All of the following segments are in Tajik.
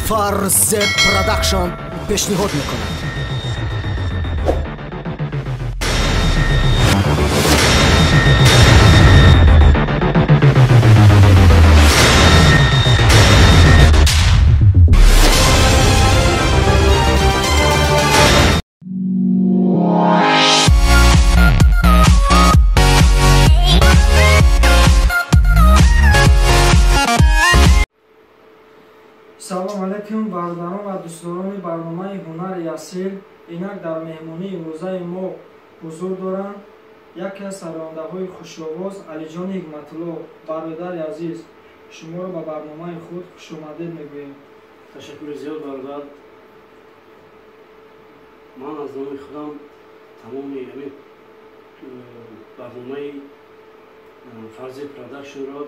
Фарзе Продакшн пешниҳод мекунад. Салом алейкум бародарон ва дӯстдорони барномаи Ҳунари асил. Инак дар меҳмонии имрӯзаи мо ҳузур доранд яке аз сарояндаҳои хушовоз Алиҷони Ҳикматулло. Бародари азиз, шуморо ба барномаи худ хушомадед мегӯем. Ташаккури зиёд, бародар. Ман аз номи худам тамоми ҳамин барномаи Фарзи Продакшнро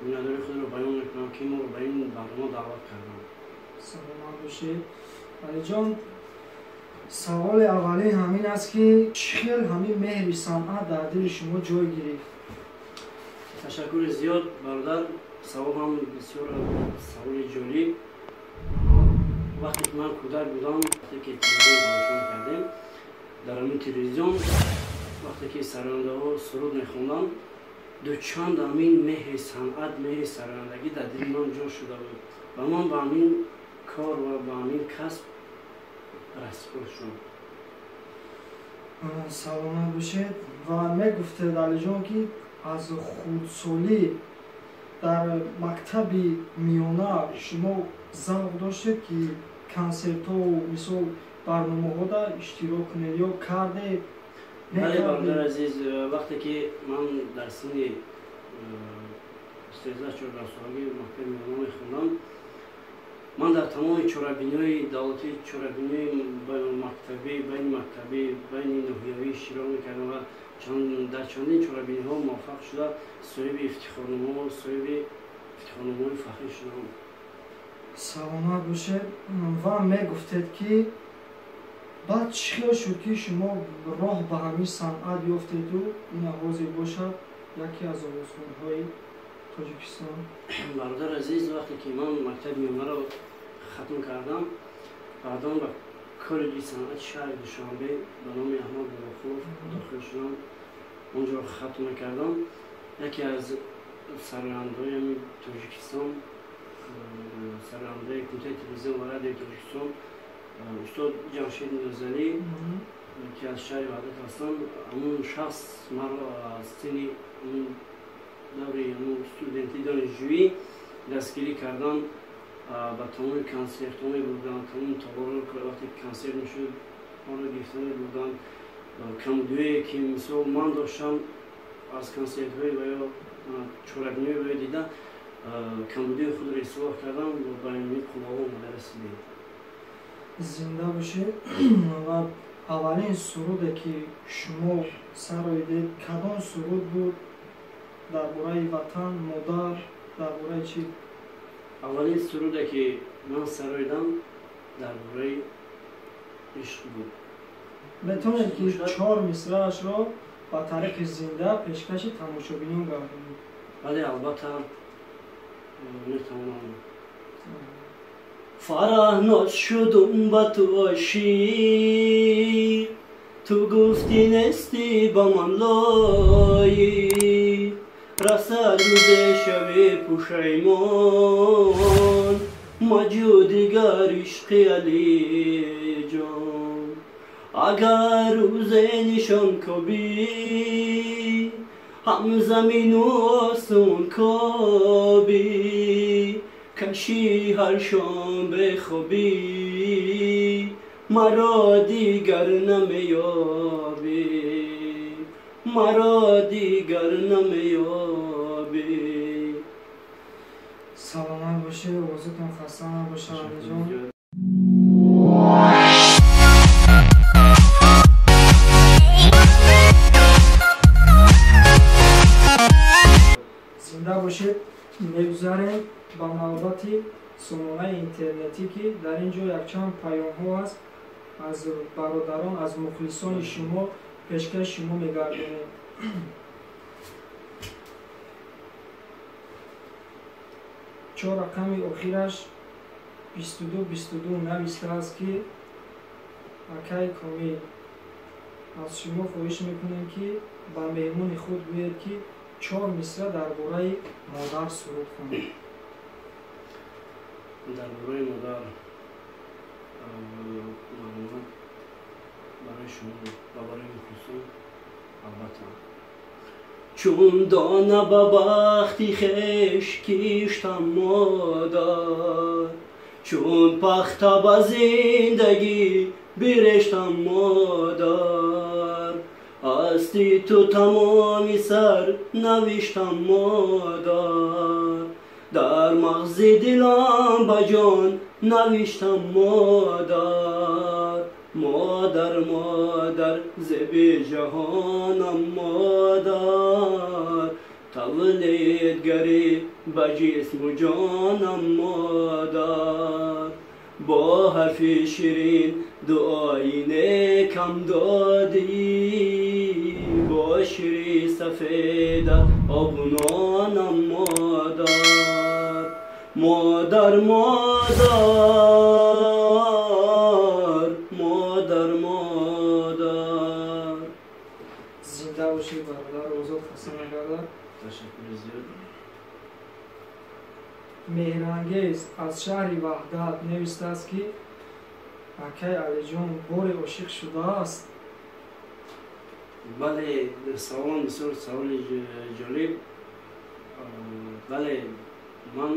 миннатдории худро баён мекунам, ки моро ба ин барнома даъват карданд. Саломат бошед, Алиҷон. Саволи аввалин ҳамин аст, ки чӣ хел ҳамин меҳри санъат дар дили шумо ҷой гирифт? Ташаккури зиёд, бародар. Савол ҳам бисёр саволи ҷолиб. Вақте ки ман кӯдак будам, вақте ки телевизион тамошо мекардем, дар ҳамин телевизион вақте ки сарояндаҳо суруд мехонданд, дучанд ҳамин меҳри санъат, меҳри сарояндагӣ дар дили ман ҷо шуда буд ва ман ба ҳамин кор ва ба ҳамин касб расипор шудам. Саломат бошед. Ва мегуфтед, Алиҷон, ки аз хурдсолӣ дар мактаби миёна шумо завқ доштед, ки консертҳо, мисол, барномаҳода иштирок кунед ё кардед? Бале, бародари азиз, вақте ки ман дар синни 13-14 солагӣ мактаби миёна мехондам, ман дар тамоми чорабиниҳои давлатӣ, чорабиниҳои мактабӣ, байни мактабӣ, байни ноҳиявӣ иштирок мекардам ва дар чандин чорабиниҳо муваффақ шуда, соҳиби ифтихорномаҳо, соҳиби ифтихорномаҳои фахрӣ шудам. Саломат бошед. Ва мегуфтед, ки баъд чӣ хел шуд, ки шумо роҳ ба ҳамин санъат ёфтеду ин ҳозир бошад яке аз овозхонҳои Тоҷикистон? Бародар азиз, вақте ки ман мактаби миёнаро хатм кардам, баъдан ба коллеҷи санъати шаҳри Душанбе ба номи Аҳмад Бобохулов дохил шудам. Онҷоро хатм мекардам, яке аз сарояндаҳои Тоҷикистон, сарояндаи Кумитаи телевизион ва радиои Тоҷикистон, устод Ҷамшед Ниёзалӣ, ки аз шаҳри Ваҳдат ҳастанд, ҳамун шахс маро аз синни даври ҳамун студентӣ, донишҷӯӣ дастгирӣ кардан, ба тамоми консертҳо мебурданд, тамоми толорро, вақте консерт мешуд, моро гирифта мебурданд. Камбудиҳое ки, мисол, ман доштам, аз консертҳои ва ё чорабиниҳои ва ё дида, камбудиҳои худро ислоҳ кардам ва ба ин қуллаҳо омада расидем. Зинда бошед. Ва аввалин суруде, ки шумо сароидед, кадом суруд буд? Дар бораи ватан, модар, дар бораи чӣ? Аввалин суруде, ки ман сароидам, дар бораи ишқ буд. Метавонед, ки чор мисраашро ба тариқи зинда пешкаши тамошобинон гардонед? Бале, албатта, метавонам. Фараҳноз шудум ба ту ошиқ, ту гуфтӣ нестӣ ба ман лоиқ. Расад рӯзе шави пушаймон, маҷӯ дигар ишқи Алиҷон. Агар рӯзе нишон кобӣ, ҳам замину осмон кобӣ, кашӣ ҳар шом бехобӣ, маро дигар намеёбӣ, маро дигар намеёбӣ. Саломат бошед, овозатон хаста набошад, Алиҷон. Зинда бошед. Мегузарем ба навбати сомонаи интернетӣ, ки дар ин ҷо якчанд паёмҳо аст аз бародарон, аз мухлисони шумо пешкаши шумо мегардонем. Чор рақами охираш 22 22 навистааст, ки акай Комил, аз шумо хоҳиш мекунем, ки ба меҳмони худ гӯед, ки чор мисра дар бораи модар суруд хонад. Дар бораи модар маълумот барои шумо ва барои мухлисон, албатта. Чун дона ба бахти хеш киштам модар, чун пахта ба зиндагӣ бирештам модар, ҳасти ту тамоми сар навиштам модар, дар мағзи дилам ба ҷон навиштам модар. Модар, модар, зеби ҷаҳонам модар, тавлидгари ба ҷисму ҷонам модар, бо ҳарфи ширин дуои некам додӣ, бо шири сафеда обунонам модар. Модар, модар, модар, модар. Зинда бошед, бародар, озод хаста нагардад. Ташаккури зиёд. Меҳрангез аз шаҳри Ваҳдат навистааст, ки акай Алиҷон боре ошиқ шудааст? Бале, саволам бисёр саволи ҷолиб. Бале, ман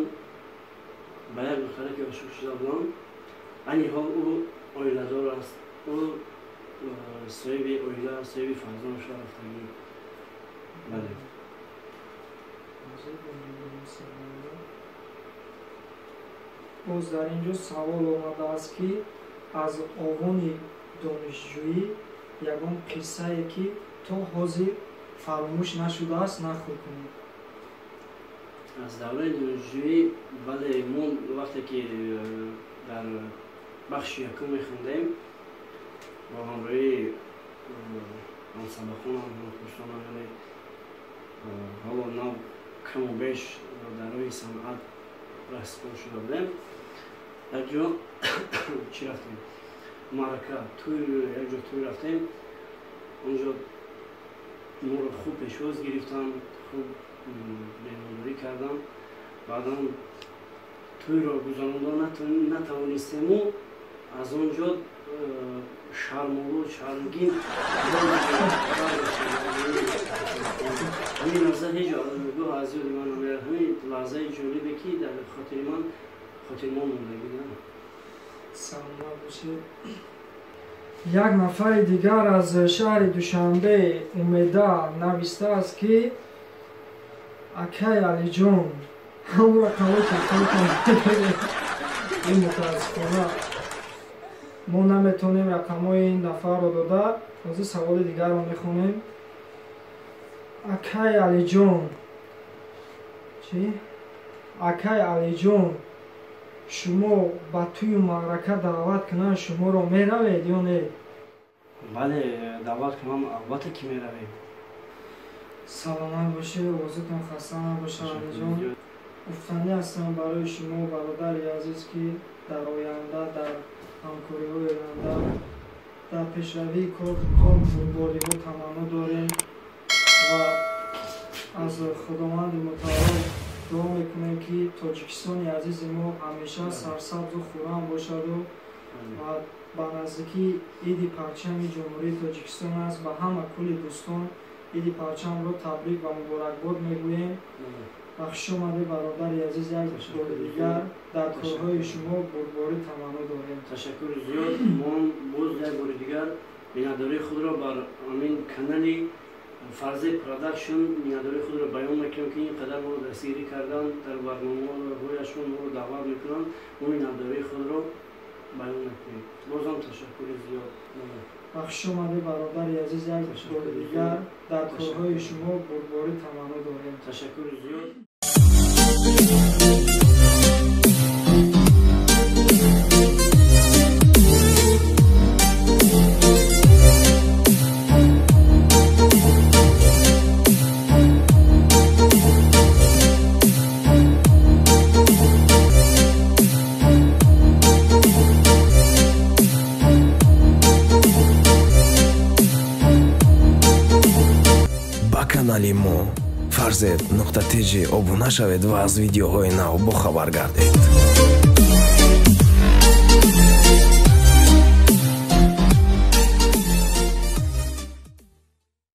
ба як духтаре ки ошиқ шуда будам, айни ҳол ӯ оиладор аст, ӯ соҳиби оила, соҳиби фарзанд шуда рафтагӣ. Бале. Боз дар ин ҷо савол омадааст, ки аз овони донишҷӯӣ ягон қиссае, ки то ҳозир фаромӯш нашудааст, нақл кунед. Аз давраи донишҷӯӣ, бале, мо вақте ки дар бахши якум мехондем, бо ҳамроҳии ҳамсабақонам, ҳамкурсонам, яъне ҳоло нав каму беш дар роҳи санъат раҳсипор шуда будем, як ҷо чӣ рафтем, маърака, тӯй, як ҷо тӯй рафтем. Он ҷо моро хуб пешвоз гирифтанд, хуб меҳмондорӣ карданд. Баъдан тӯйро гузаронда натавонистему аз он ҷо шармолуд, шармгин. Ҳамин лаҳза ҳеҷ гоҳ аз ёди ман намеяд. Ҳамин лаҳзаи ҷолибе, ки дар хотири ман хотирмон мондагӣ. Саломат бошед. Як нафари дигар аз шаҳри Душанбе, Умеда, навистааст, ки акай Алиҷон, ҳамон рақамҳои телефонтон. Ин мутаассифона мо наметавонем рақамҳои ин нафарро дода. Ҳозир саволи дигарро мехонем. Акай Алиҷон, чӣ, акай Алиҷон, шумо ба тӯю маърака даъват кунанд, шуморо меравед ё не? Бале, даъват кунам, албатта ки меравем. Саломат бошед, овозатон хаста набошад, Алиҷон. Гуфтанӣ ҳастам барои шумо, бародари азиз, ки дар оянда, дар ҳамкориҳои оянда, дар пешравии кор бурдбориҳо таманно дорем ва аз Худованди мутаол дуо мекунем, ки Тоҷикистони азизи мо ҳамеша сарсабзу хуррам бошаду ва ба наздикии Иди парчами Ҷумҳурии Тоҷикистон аст. Ба ҳама кулли дӯстон Иди парчамро табрик ва муборакбод мегӯем ва хушомадед, бародари азиз. Як бори дигар дар корҳои шумо бурдборӣ таманно дорем. Ташаккури зиёд. Мо боз як бори дигар миннатдории худро бар ҳамин канали Фарзе Продакшн миннатдории худро баён мекунем, ки ин қадар моро дастгирӣ карданд, дар барномаҳояшон моро даъват мекунанд. Мо миннатдории худро баён мекунем. Бозам ташаккури зиёд. Ва хушомадед, бародари азиз. Як бори дигар дар корҳои шумо бурдборӣ таманно дорем. Ташаккури зиёд. мо Фарзед нуқта тж обуна шавед ва аз видеоҳои нав бохабар гардед.